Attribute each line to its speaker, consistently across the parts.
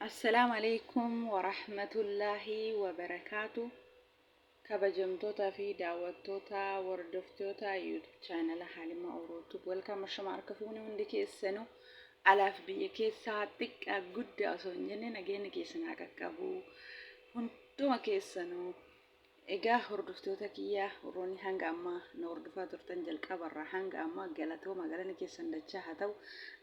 Speaker 1: Assalaamu Aleykum Warahmatullaahi Wabarakaatu Kabajamtoota fi daawwattoota hordoftoota YouTube chaanala Halima Oro Tube welcome, ashama harka fuune hundi keessanuu, alaaf biyya keessaa, xiqqaa guddaa osoo hin jenne, nageenyi keessan haa qaqqabu hunduma keessanuu. Egaa hordoftoota kiyyaa, warroonni hanga ammaa na hordofaa turtan jalqabarraa hanga ammaa, galatooma, galanni keessan dachaa haa ta'u.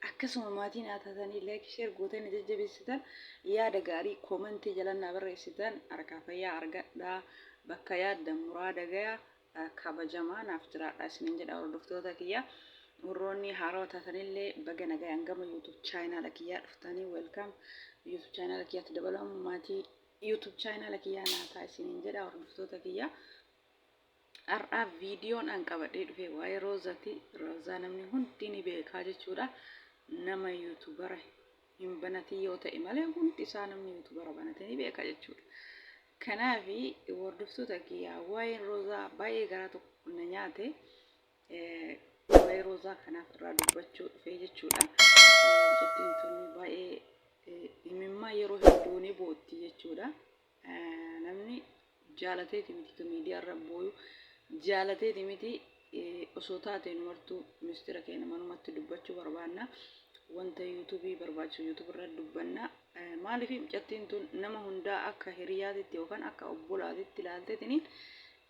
Speaker 1: Akkasuma maatiin haa taatanii like, share gootanii jajjabeessitan, yaada gaarii koomentii jalan naa barreessitan, harkaa fayyaa argadhaa, bakka yaaddan muraada gaya, kabajamaa naaf jiraadha isiniin jedha hordoftoota kiyya. Warroonni haarawaa taatanillee baga nagayaan gama YouTube chaanaala kiyyaa dhuftanii, welcome. YouTube chaanaala kiyyaatti dabalamu maatii YouTube chaanaala kiyyaa naa ta'a isiniin jedha hordoftoota kiyya. Har'aa viidiyoon an qabadhee dhufe waa'ee Roozati. Roozaa namni hundi ni beekaa jechuudha. Nama YouTubara hin banatin yoo ta'e malee hundi isaa namni YouTubara banate ni beeka jechuudha. Kanaaf hordoftoota kiyya, waa'een Roozaa baay'ee garaa tokko na nyaate. Waa'ee Roozaa kanaaf irraa dubbachuu dhufee jechuudha. Mucattiin tun baay'ee imimmaa yeroo hedduu ni bootti jechuudha. Namni jaalateeti miti kan miidiyaa irra booyu, jaalateeti miti. Osoo taate nu martuu mistira keenya manumatti dubbachuu barbaanna. Wanta yuutuubii barbaachisu yuutuubii irra dubbanna. Maaliif mucattiin tun nama hundaa akka hiriyaatitti yookaan akka obbolaatitti ilaalteetiniin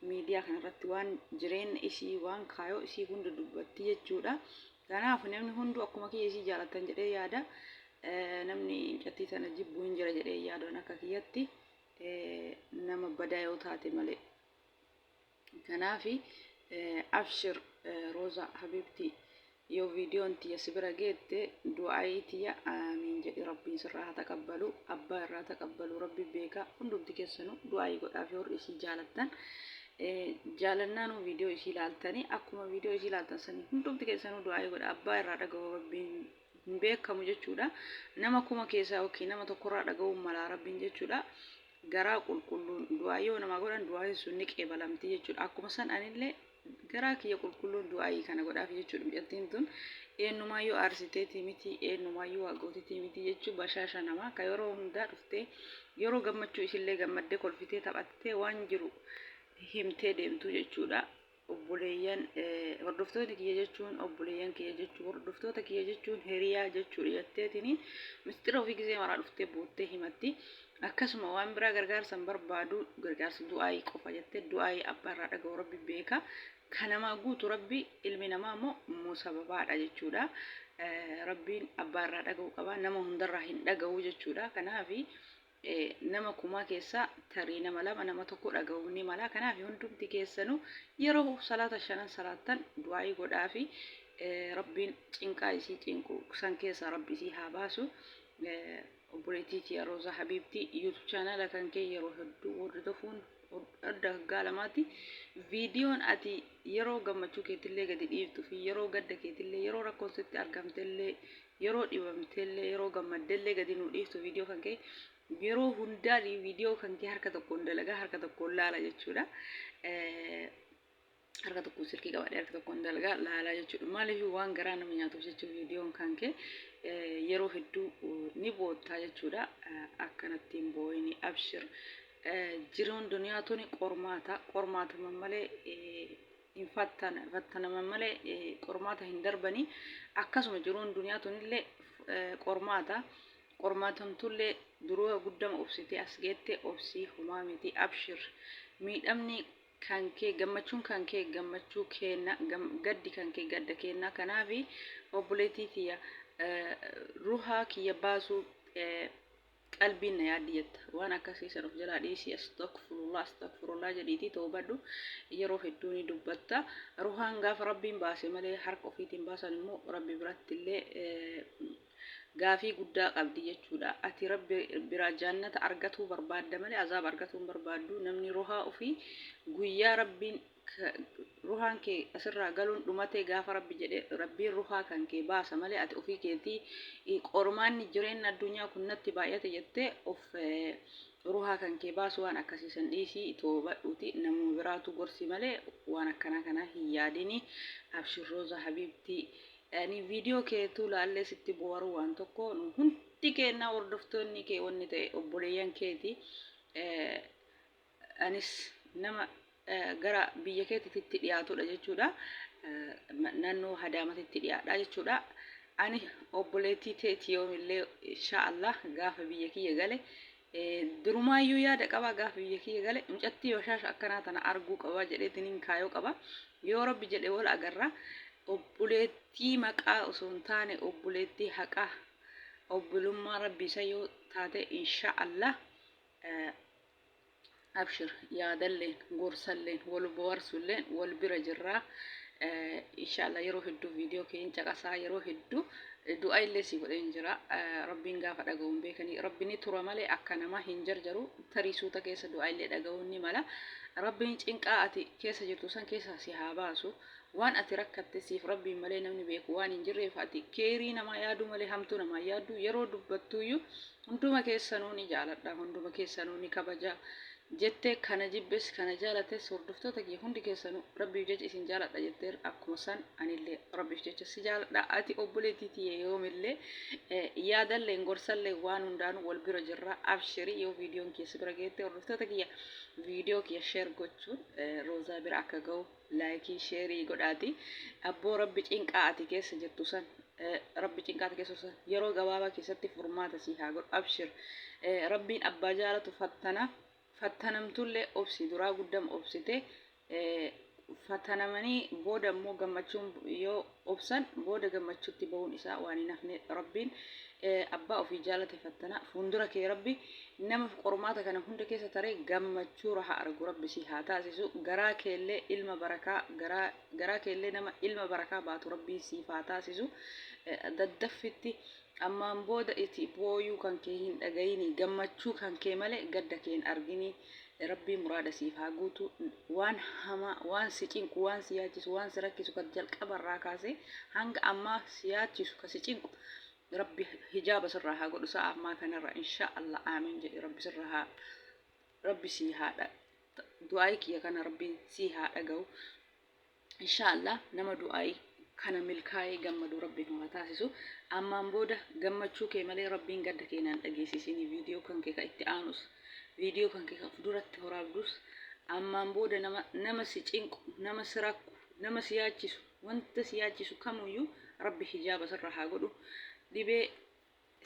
Speaker 1: miidiyaa kanarratti waan jireenya isii, waan kaayoo isii hunda dubbatti jechuudha. Kanaaf namni hunduu akkuma kiyya isii jaalatan jedhee yaada. Namni mucattii tana jibbu hin jira jedhee yaadan akka kiyyatti nama badaa yoo taate malee. Kanaaf abshir Rooza Habibti, yoo viidiyoon tiyya si bira geette du'aayii tiyya aamiin jedhi, Rabbiin sirraa haa taqabbalu, abbaa irraa taqabbalu Rabbi beeka. Hundumti keessanuu du'aayii godhaaf warri isii jaalattan. Jaalannaanuu viidiyoo isii laaltanii, akkuma viidiyoo isii laaltan sanii hundumti keessanuu du'aayii godha. Abbaa irraa dhaga'u Rabbiin hin beekamu jechuudha. Nama 1000 keessaa yookiin nama tokkorraa dhaga'uun malaa Rabbiin jechuudha. Garaa qulqulluun du'aa yoo namaa godhan du'aayin sun ni qeebalamti jechuudha. Akkuma san anillee garaa kiyya qulqulluun du'aayii kana godhaaf jechuudha. Mucattiin tun eenyumaayyuu aarsiteetii miti, eenyumaayyuu waa gootitii miti jechuu. Bashaasha namaa ka yeroo hundaa dhuftee yeroo gammachuu isillee gammaddee kolfitee taphattee waan jiru himtee deemtu jechuudha. Obboleeyyan hordoftoonni kiyya jechuun obboleeyyan kiyya jechuun, hordoftoota kiyya jechuun hiriyaa jechuudha jetteetiniin mistira ofii gizee maraa dhuftee boottee himatti. Akkasuma waan biraa gargaarsa hin barbaadu, gargaarsa du'aayii qofa jettee, du'aayii abbaa irraa dhaga'u Rabbi beeka. Ka namaa guutu Rabbi, ilmi namaa immoo musababaadha jechuudha. Rabbiin abbaa irraa dhaga'u qaba, nama hundarraa hin dhaga'u jechuudha. Kanaafi nama kumaa keessaa tarii nama lama, nama tokko dhaga'uu ni mala. Kanaaf hundumti keessanuu yeroo salaata shanan salaattan du'aayii godhaafi, Rabbiin cinqaa isii cinqu san keessaa Rabbi isii haa baasu. Obboleettii tiyya Roozaa Habiibtii, YouTube chaanala kan kee yeroo hedduu hordofuun adda waggaa lamaatti, viidiyoon ati yeroo gammachuu keetillee gadi dhiiftuu fi yeroo gadda keetillee, yeroo rakkoon sitti argamtellee, yeroo dhibamtellee, yeroo gammaddellee gadi nu dhiiftu, viidiyoo kan kee yeroo hundaa viidiyoo kan kee harka tokkoon dalagaa, harka tokkoon laala jechuudha. Harka tokkoon silkii qabadhee harka tokkoon dalagaa laalaa jechuudha. Maaliif? Waan garaa nama nyaatuuf jechuudha. Viidiyoon kan kee yeroo hedduu ni boottaa jechuudha. Akkanatti hin boo'ini, abshir. Jiruun duniyaa tuni qormaata. Qormaatuma malee hin fattanaman malee qormaata hin darbanii. Akkasuma jiruun duniyaa tunillee qormaata. Qormaatamtullee duruu guddama obsitee as geette, obsii, homaa miti, abshir. Miidhamni kan kee gammachuun kan kee gammachuu keenna, gaddi kan kee gadda keenna. Kanaaf obboleettii tiyya, ruhaa kiyya baasuu qalbiin na yaaddi jetta, waan akkasii san of jalaa dhiisii, astagfirullah, astagfirullah jedhiitii toobadhu. Yeroo hedduu ni dubbatta, ruhaan gaafa Rabbiin baase malee harka ofiitiin baasan immoo Rabbi biratti illee gaafii guddaa qabdi jechuudha. Ati Rabbi biraa jaannata argatuu barbaadda malee azaaba argatuu hin barbaaddu. Namni ruhaa ofii guyyaa Rabbiin ruhaan kee asirraa galuun dhumatee gaafa Rabbi jedhe Rabbiin ruhaa kan kee baasa malee ati ofii keetii qormaanni jireenya addunyaa kun natti baay'ate jettee of ruhaa kan kee baasu waan akkasii san dhiisii, toobadhuuti namuma biraatu gorsi malee waan akkanaa kanaa hin yaadini. Abshir Rooza Habiibtii. Ani viidiyoo keetuu laallee sitti boo'aruu waan tokko nu Hundi keennaa hordoftoonni kee wanni ta'e obboleeyyan keeti. Anis nama gara biyya keetitti dhiyaatudha jechuudha. Naannoo Hadaamatitti dhiyaadha jechuudha. Ani obboleettii teeti yoomillee insha Allah gaafa biyya kiyya gale durumaayyuu yaada qaba gaafa biyya kiyya gale mucattii bashaasha akkanaa tana arguu qaba jedheetiniin kaayoo qaba. Yoo Rabbi jedhe wal agarra. Obboleettii maqaa osoo hin taane obboleettii haqaa obbolummaa Rabbi isa yoo taate insha Allah Abshir yaadalleen gorsalleen wal boharsulleen wal bira jirraa inshallah yeroo hedduu viidiyoo kee hin caqasaa yeroo hedduu du'a illee si godheen jira rabbiin gaafa dhaga'u hin beekanii rabbi ni tura malee akka namaa hin jarjaru tarii suuta keessa du'a illee dhaga'uun ni mala rabbiin cinqaa ati keessa jirtu san keessaa si haa baasu waan ati rakkatte siif rabbiin malee namni beeku waan hin jirreef ati keerii namaa yaaduu malee hamtuu namaa yaaddu yeroo dubbattuyyuu Hunduma keessanuu ni jaaladha, hunduma keessanuu ni kabaja jette kana jibbes kana jaalates hordoftoota kiyya hundi keessanuu Rabbiif jecha isin jaaladha jetteer akkuma san anillee Rabbiif jecha si jaaladha ati obboleettii tiyya yoomillee yaadalleen gorsallee waan hundaanuu wal bira jirra abshiri yoo viidiyoon kiyya si bira geette hordoftoota kiyya viidiyoo kiyya sheer gochuun Roozaa bira akka ga'u laayikii sheerii godhaati abboo rabbi cinqaa ati keessa jirtu san rabbi cinqaa ati keessa jirtu san yeroo gabaabaa keessatti furmaata sii haa godhu abshir rabbiin abbaa jaalatu fattana fattanamtullee obsi duraa guddama obsite fatanamanii booda immoo gammachuun yoo obsan booda gammachuutti bahuun isaa waan hin hafne rabbiin abbaa ofii jaalate fattana fuundura kee rabbi nama qormaata kana hunda keessa taree gammachuu raha argu rabbi si haa taasisu garaa keellee ilma barakaa garaa garaa keellee nama ilma barakaa baatu rabbiin siif haa taasisu daddaffitti ammaan booda iti booyuu kan kee hin dhagayini gammachuu kan kee malee gadda kee hin argini Rabbiin muraada siif haa guutu waan hamaa waan si cinqu waan si yaachisu waan si rakkisu kan jalqaba irraa kaasee hanga ammaa si yaachisu ka si cinqu Rabbi hijaaba sirraa haa godhu sa'a ammaa kanarra insha Allah aamin jedhi Rabbi sirraa haa Rabbi sii haa du'aa'ii kiyya kana Rabbiin sii haa dhaga'u Inshaa Allah nama du'aa'ii kana milkaa'ee gammadu Rabbi nu haa taasisu. Ammaan booda gammachuu kee malee Rabbiin gadda kee naan dhageessisini viidiyoo kan kee ka itti aanus viidiyoo kan kee ka fuduratti horaabdus ammaan booda nama nama si cinqu nama si rakku nama si yaachisu wanta si yaachisu kamuyyuu Rabbi hijaaba sirra haa godhu dhibee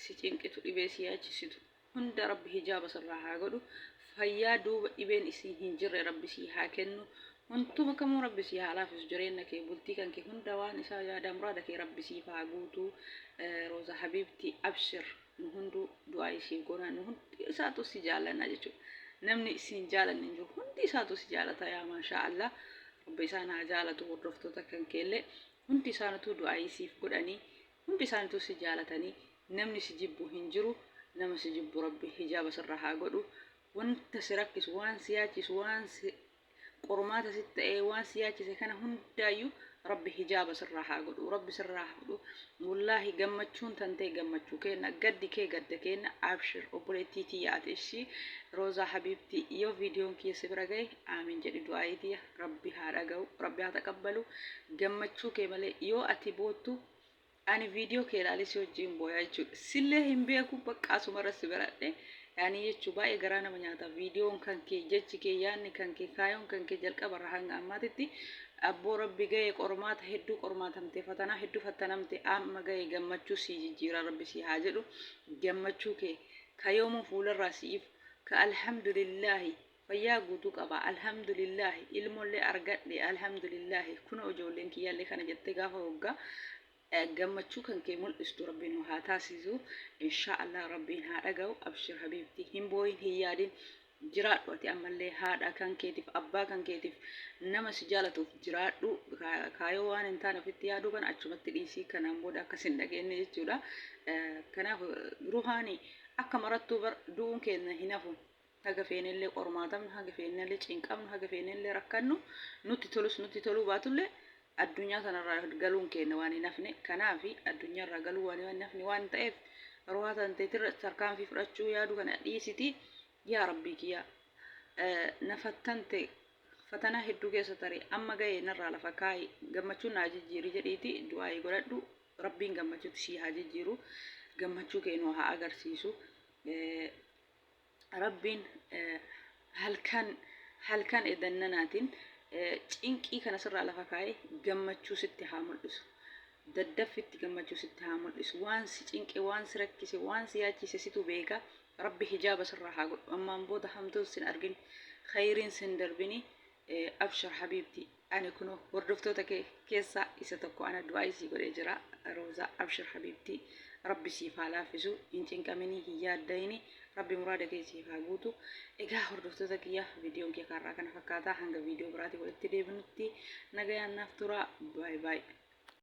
Speaker 1: si cinqitu dhibee si yaachisitu hunda rabbi hijaaba sirraa haa godhu fayyaa duuba dhibeen isii hin jirre rabbi sii haa kennu huntuma kamuu rabbi sii haa laafisu jireenna kee bultii kan kee hunda waan isaa yaadaa muraada kee rabbi siif haa guutu rooza habiibti abshir nu hunduu du'aa isiif goona nu hundi isaatu si jaallanna jechuudha namni isin jaalanne hin jiru hundi isaatu si jaalata yaa maashaa allah rabbi isaan haa jaalatu hordoftoota kan keellee hundi isaanitu du'aa isiif godhanii Hundi isaanituu si jaalatanii namni si jibbu hin jiru nama si jibbu rabbi hijaaba sirraa haa godhu wanta si rakkisu waan si yaachisu waan si qormaata sitti ta'ee waan si yaachise kana hundaayyuu rabbi hijaaba sirraa haa godhu rabbi sirraa haa fudhu wallaahi gammachuun tantee gammachuu keenna gaddi kee gadda keenna abshir obboleettii tiyya ati ishii roozaa habiibtii yoo viidiyoon kiyya si bira ga'e aamin jedhi du'aayii tiyya rabbi haa dhaga'u rabbi haa taqabbalu gammachuu kee malee yoo ati boottu ani viidiyoo kee ilaalee si wajjin booyaa jechuudha. Sillee hin beeku bakka asumarra si baradhe. Yaani jechuu baay'ee garaa nama nyaata. Viidiyoon kan kee jechi kee yaadni kan kee kaayoon kan kee jalqabarra hanga ammaatitti abboo rabbi ga'ee qormaata hedduu qormaatamte fatanaa hedduu fattanamte amma ga'ee gammachuu sii jijjiiraa rabbi sii haa jedhu gammachuu kee ka yoomuu fuularraa si'iif ka alhamdulillaahi Fayyaa guutuu qaba alhamdulillaahi ilmollee argadhe alhamdulillaahi kunoo ijoolleen kiyyallee kana jettee gaafa hoggaa gammachuu kan kee mul'istu rabbiin nu haa taasisu inshaa allah rabbiin haa dhaga'u abshir habiibti hin booyin hin yaadin jiraadhu ati ammallee haadha kan keetiif abbaa kan keetiif nama si jaalatuuf jiraadhu kaayoo waan hin taane ofitti yaaduu kana achumatti dhiisii kanaan booda akkas hin dhageenye jechuudha kanaaf ruhaani akka marattuu bar du'uun keenya hin hafu Haga feenellee qormaatamnu, haga feenellee cinqamnu, haga feenellee rakkannu, nutti tolus nutti toluu baatullee addunyaa tanarraa galuun keenya waan hin hafne. Kanaafi addunyaarraa galuu waan hin hafne waan ta'eef ruhaa tanteetirra tarkaanfii fudhachuu yaaduu kana dhiisiti yaa rabbii kiyya na fattante fatanaa hedduu keessa tare amma ga'e narraa lafa kaa'i gammachuun naa jijjiiri jedhiiti du'aa'ii godhadhu rabbiin gammachuutti sii haa jijjiiru. Gammachuu kee nu haa agarsiisu. Rabbiin halkan halkan edannanaatiin cinqii kana sirraa lafa kaa'ee gammachuu sitti haa mul'isu. Daddaffitti gammachuu sitti haa mul'isu. Waan si cinqe, waan si rakkise, waan si yaachise situ beeka. Rabbi hijaaba sirraa haa godhu. Ammaan booda hamtuun sin argin, khayriin sin darbini. Abshir habiibti. Ani kunoo hordoftoota kee keessaa isa tokko ana du'aa isii godhee jira. Roozaa abshir habiibti. Rabbi siif haa laaffisu. Hin cinqaminii, hin yaadda'ini. Rabbi muraada kee siif haa guutu. Egaa hordoftoota kiyya viidiyoon kee kaarraa kana fakkaata. Hanga viidiyoo biraatii walitti deebinutti nagayaan naaf tura. Baay baay.